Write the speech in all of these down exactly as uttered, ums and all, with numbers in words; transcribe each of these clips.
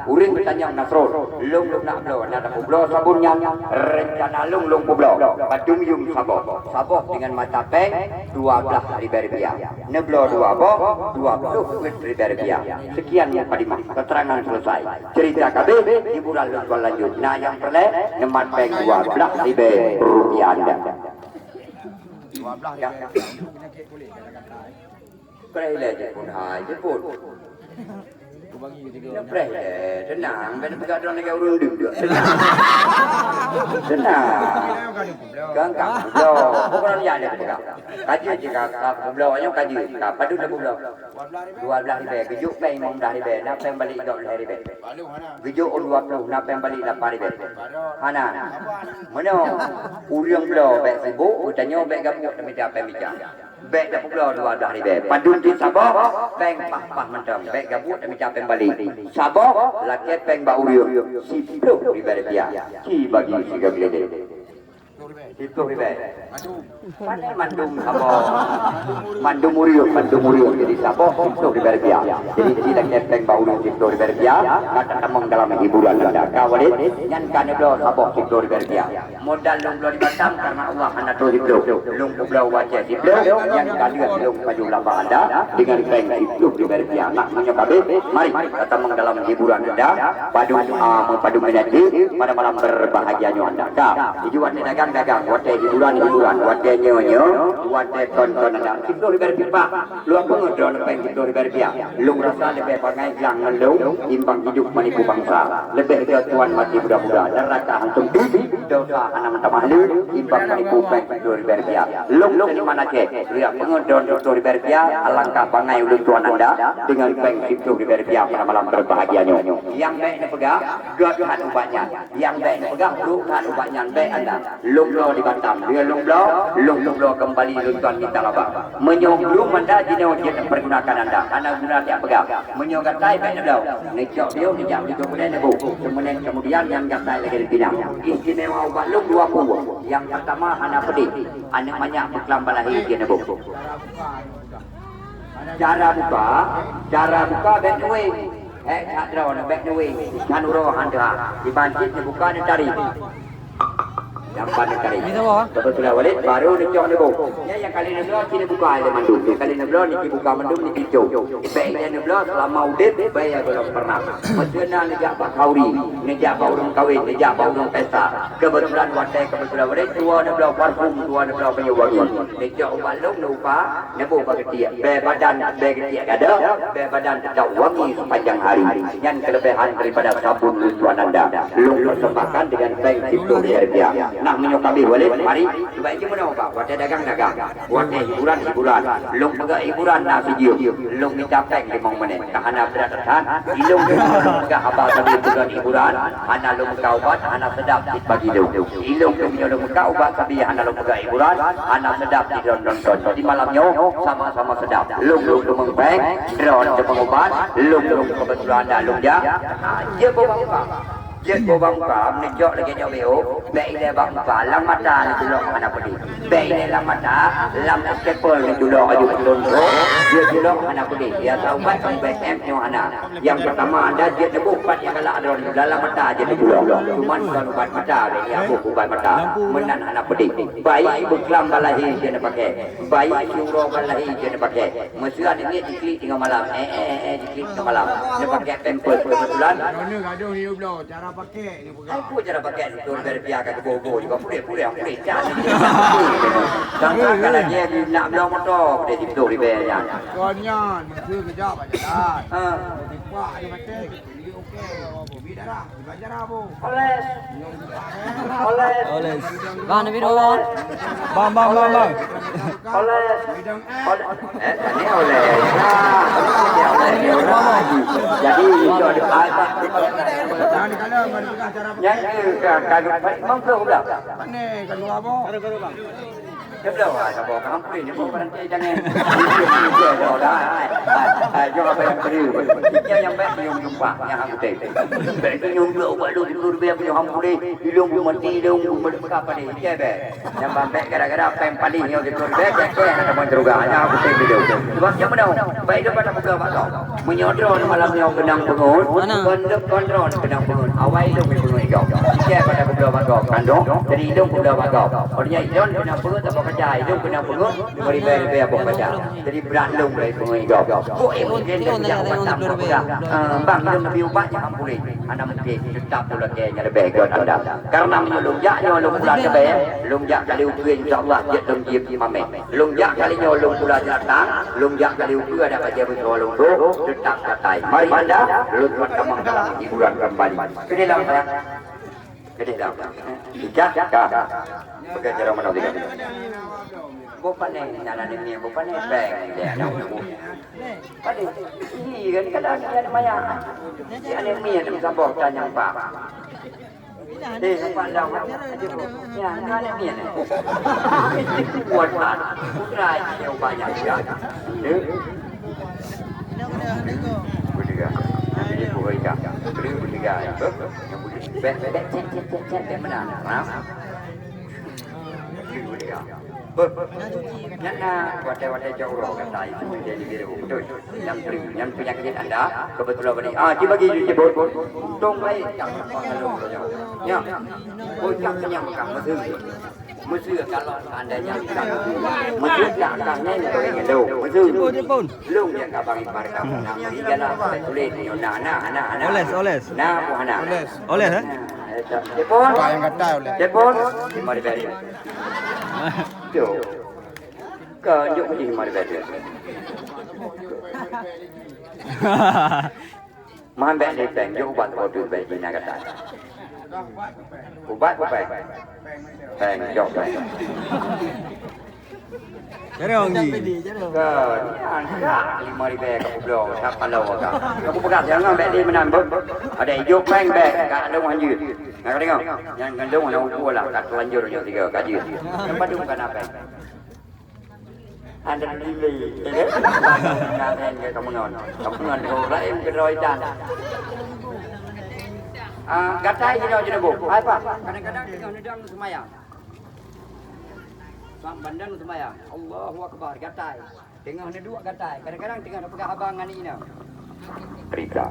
Ureueng geutanyong Nasrul, lôn lôn nak bloe, na tapubloe sabon nyan, rencana lôn lôn publoe. Padum yum saboh. Saboh deungon mata péng dua blaih ribèe rupiah. Neubloe dua boh, dua ploh peuet ribèe rupiah. Sekian mukadimah, keterangan selesai. Cerita ka abéh, hiburan lôn tuan lanjut. Na nyang peureulèe, neumat péng dua blaih ribèe rupiah anda. Dua blaih ribèe. Preh ilèe jipun hai, jipun. Preh ilèe, tenang, kan peugah droe lagèe ureueng deuk. Tenang. Tenang. Kan ka peubloe. Bukan ya dia peugah. Ka jeuet jih ka, ka peubloe, nyoe ka jeuet. Ka padum dah peubloe. Dua blaih ribèe, geujok péng limong blaih ribèe, na péng balek dua blaih ribèe. Geujok dua ploh, na péng balek lapan ribèe. Hana. Meunyoe ureueng bloe bèk sibuk, geutanyoe bèk gabuek tamita péng mita. Bèk tapeubloe dua blaih ribèe. Padum cit saboh, péng paih-paih mantong. Bèk gabuek tamita péng balek. Saboh, lakèe péng bak ureueng, siploh ribèe rupiah. Ci bagi sigoe geulédéh. Siploh ribèe. Pandai mandum saboh. Mandum ureueng, mandum ureueng. Jadi saboh, siploh ribèe rupiah. Jadi ci lakèe péng bak ureueng, siploh ribèe rupiah. Ka tatamong dalam hiburan anda. Ka Walid, nyan ka neubloe saboh, siploh ribèe rupiah. Modal lôn bloe di Batam karena Allah hana troh siploh. Lôn peubloe u Aceh siploh, nyang ka lheueh lôn pajoh laba anda deungon péng siploh ribèe rupiah. Nah, meunyoe ka abéh, mari tatamong dalam hiburan anda. Padum, ah, padum minèt jih pada malam berbahagia nyoe anda. Ka, iju watèe dagang-dagang, watèe hiburan-hiburan, watèe nyoe-nyoe, watèe kon-kon anda. Siploh ribèe rupiah. Lôn peungeut droeneuh péng siploh ribèe rupiah. Lôn rasa leubeh bangai glang ngon lôn timbang hidup menipu bansa. Leubeh gèt tuan maté muda-muda, neraka hantom deuh, dosa hana meutamah le, timbang menipu péng siploh ribèe rupiah. Lôn, lôn iman Aceh, riak peungeut droeneuh siploh ribèe rupiah, alangkah bangai ulôn tuan anda deungon péng siploh ribèe rupiah pada malam berbahagia nyoe. Nyang bèk neupeugah, gèt that ubat nyan. Nyang bèk neupeugah, brôk that ubat nyan, bèk anda. Lôn bloe di Batam, lheueh lôn bloe, lôn peubloe keumbali lôn tuan mita laba. Meunyoe glum anda jinoe jeuet neupeurgunakan anda, hana guna tajak peugah. Meunyoe gatai bèk neubloe, neucok biyeu neujak beuligoe keudè neuboh. Seumeunét keumudian nyan gatai lagèe leumpinang. Istimewa ubat lôn dua peue. Nyang peurtama hana peudeh, aneuk manyak beuklam bak lahé jeuet neuboh. Cara buka, cara buka bèk neuweng. Hék that droeneuh bèk neuweng. Ikan uroe han teuhah. Iban cit neubuka neutarék. Jamban neutarék. Keubeutulan Walid baru neucok neuboh. Nyan nyang kali neubloe ci neubuka lé mandum. Nyang kali neubloe niki buka mandum niki cok. Bèk ilèe neubloe seulama udeb bèk ya gohlom peureunah. Meuseu na neujak bak khauri, neujak bak ureueng kawen, neujak bak ureueng pesta. Keubeutulan watèe keubeutulan Walid tuwoe neubloe parfum, tuwoe neubloe minyeuk wangi. Neujok ubat lôn neuupa, neuboh bak geutiek, bèe badan, bèe geutiek gadôh, bèe badan teutap wangi sepanjang hari. Nyan keuleubehan daripada sabon lôn tuan anda. Lôn persembahkan deungon péng siploh ribèe rupiah. Nah, meunyoe ka abéh Walid, mari, cuba jimeunoe bak watèe dagang-dagang, watèe hiburan-hiburan. Lôn peugah hiburan na sijeuem, lôn mita péng limong minèt. Ka hana brat that, ilôn peugah haba sabe peugah hiburan, hana lôn meuka ubat, hana seudap cit bagi lôn. Ilôn pih meunyoe lôn meuka ubat sabe hana lôn peugah hiburan, hana seudap di droeneuh nonton. Di malam nyoe sama-sama seudap. Lôn lôn teumeung péng, droeneuh teumeung ubat, lôn lôn keubeutulan anda lôn jak. Jeuet boh bak muka. Jeuet boh bak muka, meuneucok lagèe nyoe beuh, bèk ilèe bak muka, lam mata neutulok hana peudeh. Bèk ilèe lam mata, lam stapel neutulok aju peulôn. Jeuet tulok hana peudeh. Biasa ubat bèk em nyoe hana. Nyang peurtama, anda jeuet neuboh ubat nyang galak droeneuh dalam mata jeuet neubloe. Cuman kon ubat mata, bèk ya boh ubat mata. Meunan hana peudeh. Bayi beuklam bak lahé jeuet neupaké. Bayi siuroe bak lahé jeuet neupaké. Meuseu aneuk miet jiklik teungoh malam. Eh, eh, eh, jiklik teungoh malam. Neupaké pampers keubeutulan. Droeneuh gadoh neuyue bloe, cara paké neupeugah. Ai, peue cara paké siploh ribèe rupiah ka geuboh-boh juga. Puleh, puleh, puleh. Jangan. Sangka ka lagèe nak bloe moto, puleh siploh ribèe nyan. Kon nyan, meuseu geujak bak jalan. Ha. Tipak di maté. Oles. Oles. Bang, Nabi Ridwan. Bang, bang, bang, bang. Oles. Oles. Eh, tadi oles. Nah, tadi oles. Jadi, itu ada apa? Yang ke, ke, ke, emang belum, belum? Mana kalau apa? Teuh bloe, ah, saboh ka ampun, nyoe barang cai jangan. Nyoe dah, hai. Hai, hai, nyoe apa nyang perlu? Nyoe nyang baik, nyoe menyumpah, nyang hang kutem. Baik tu nyoe bloe ubat lôn, lôn biar nyoe hang pulih. Ilong ku mati, ilong ku meulekat padé. Cai baik. Nyang ban baik gara-gara péng palih nyoe di keluarga, cai baik, hana tamong syeuruga. Nyang hang kutem ilong. Sebab nyang meunoe, baik ilong pada peugah bak kau. Meunyoe droeneuh malam nyoe keunong peungeut, kon lôn kon droeneuh keunong peungeut. Awai ilong peungeut ilong. Cai pada peugah bak kau. Kandong, jadi ilong peugah bak kau. Ordenya ilong keunong peungeut, saboh kaca. Ilong keunong peungeut, Leubeh-leubeh abang baca. Jadi brat lôn lé peungeut gob. Kok eh mungkin dia punya ubat tam tak peugah. Ah, bang, lôn neubi ubat nyang pulih. Hana mungkin, teutap lôn lakée nyang leubeh göt anda. Karena meunyoe lôn jak nyoe lôn pula teubai, lôn jak kali ukeue insya Allah jeuet lôn jieb mameh. Lôn jak kali nyoe lôn pula jelatang, lôn jak kali ukeue ada bajée beusoe lôn tu, teutap katai. Mari anda, lôn buat tamong dalam hiburan kembali. Keudilang, sayang. Jadi dah. Ijah ka. Peugah cara mana tiga. Boh pané, nyan aneuk miet, boh pané, beng, dia aneuk miet. Pané, ih, kan, kan, aneuk miet, aneuk miet, aneuk miet, saboh tanyong bak. Eh, nampak dah, ya, kan, aneuk miet. Kuat, kan. Putra, dia banyak, ya. Dia. Bertiga. Jadi, boh ikan. Beli bertiga, ya. Beh, beh, beh, cek, cek, cek, cek, beh, meunan. Ram. Beh, nyan na watèe-watèe cok uroe kata itu menjadi biru. Betul. Nyan beli, nyan penyakit anda kebetulan beli. Ah, cuba bagi cuci bot. Untung baik tak apa kalau. Ya. Bocah kenyang makan betul. Meuseu kalau seandainya bisa meuseu, meuseu tak akan nyan goreng lôn. Meuseu. Lôn nyang ka bagi barang kamu nak bagi jalan sampai tulen nyoe na, na, na, na. Oles, oles. Na, buah na. Oles, eh? Telepon. Pak yang kata oles. Telepon. Lima ribu. Yo. Kau juk beli lima ribu. Man bèk lé péng, jok ubat keu deuh bèk jih na gata. Ubat keu péng. Péng, jok péng. Cara orang ni. Ke, ni angkat lima ribu ka peubloe, ka paloe ka. Aku peugah, jangan bèk lé meunan, beuh. Ada ijok péng bèk, ka lôn hanjeuet. Nah, ka deungoe. Nyang gandong na ukur lah, ka telanjur nyoe tiga, ka jeuet. Nyang padum ka na péng. Ada lili, ya kan? Ngamen ke kamu ngon. Kamu ngon, kau lain ke droe dan. Ah, gatai jinoe jinoe bu. Hai, Pak. Kadang-kadang tengah neudang seumayang. Bang Bandan seumayang. Allahu Akbar, gatai. Tengah neuduek gatai. Kadang-kadang tengah neupeugah abang ngon inong. Rita,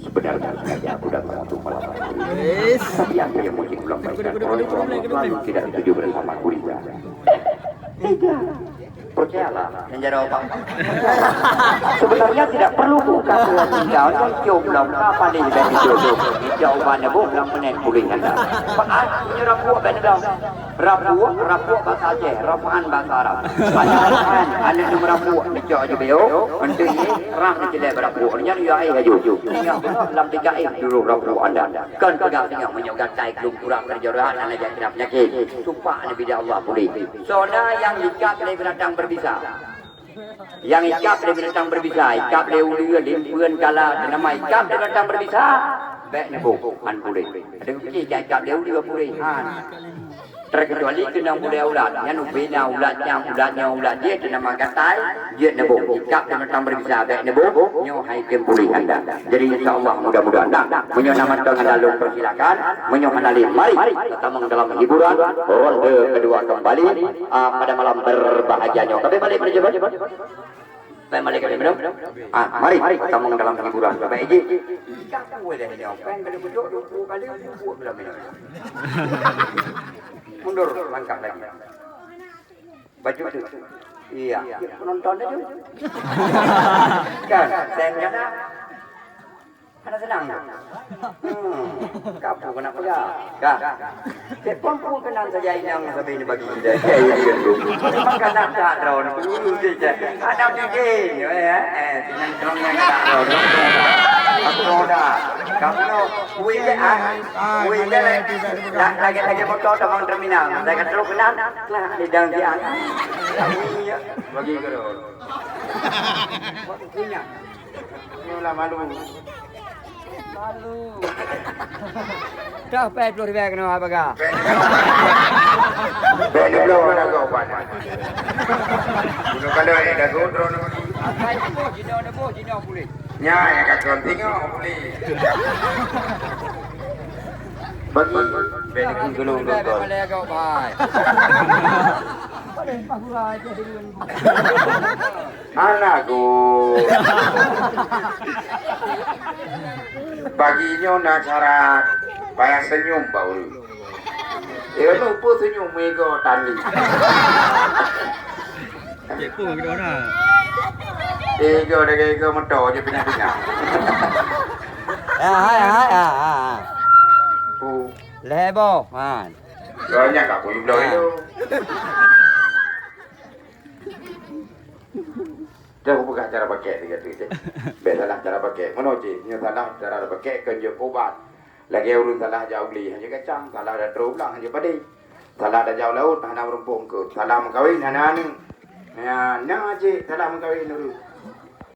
sebenarnya sengaja aku datang untuk melamar Rita. Tapi apa yang mungkin belum baikkan, orang tua selalu tidak setuju bersama Rita. Tidak. Percayalah, yang jadi apa? Sebenarnya tidak perlu buka surat cinta untuk cium belum apa nih dari jodoh. Insya Allah nebuk belum menit pulih anda. Pak, ah, punya rapuh ben dong. Rapuh, rapuh bahasa Aceh, rapuhan bahasa Arab. Ada rapuhan, ada nama rapuh, dicok je beo, untuk ini rah dicilek berapuh. Nya dia ai haju. Nya benar dalam tiga eh dulu rapuh anda. Kan pegang tengah menyok gatai gelung kurang kerja rehat anak jadi kena penyakit. Sumpah Nabi dia Allah boleh. Soda yang ikat oleh binatang berbisa. Yang ikab lé binatang berbisa, ikab lé uleue, limpeuen, kala, nama ikab lé binatang berbisa, bèk neuboh, han puléh. Ada uci jak ikab lé uleue puléh, han. Terkecuali keunong puléh ulat, nyan ubé na ulat nyang, ulat nyoe, ulat jih, teu nama gatai, jeuet neuboh. Ikab lé binatang berbisa, bèk neuboh, nyoe hai tem puléh anda. Jadi insya Allah mudah-mudahan. Nah, meunyoe na mantong anda lôn persilakan, meunyoe hana lé, mari tatamong dalam hiburan, ronde kedua kembali. Ah, pada malam berbahagia nyoe. Tapi balik pada jawapan. Pai malaikat minum. Ah, mari, mari, tamong dalam hiburan. Baik, Ji. Ikan kuah dah ni. Kan kena bedok dua puluh kali, dua puluh kali minum. Mundur langkah lagi. Baju tu. Iya, penonton tu. Kan, saya kata, Hana seunang tu. Hmm, kapu keuneuk peugah. Ka. Cek pom pun keunan saja inong sabe ni bagi kita. Cek itu tu. Memang keunan tak droe ni. Guru tu je. Ada mungkin. Eh, eh, dengan drone yang tak droe. Aku dah. Kamu tu, kui ke ah. Kui ke. Lagi-lagi motor tamong terminal. Saya kata terus keunan. Nah, di dalam dia. Bagi ke droe. Punya. Inilah malu. Malu. Dah pèe ploh ribèe keunoe, Abang Aga. Bèk neubloe lagoe pan. Bunoe ka lheueh lagoe droeneuh. Akai boh jinoe, boh jinoe puléh. Nyan nyang ka kon singoh puléh. Bagi bèk neukheun geulong droeneuh. Malèe gob hai. Hana go. Bagi nyoe na syarat, payah seunyum bak ureueng. Eh, lupa seunyum meuigo tali. Cek pun kita dah. Igo daging igo motor je pinah-pinah. Ya, hai, hai, ha, ha, ha. Pu. Lhèe boh, ha. Banyak tak pun belum itu. Dah peugah cara pakai tiga tu je. Bèk salah cara pakai. Mana cik? Nyoe salah cara pakai kan je ubat. Lagèe ureueng salah jak u glé hana kacang, salah dat trôk blang hana padé. Salah tajak u laôt hana meurumpok eungkôt. Salah meukawen hana aneuk. Ya, na cik salah meukawen ureueng.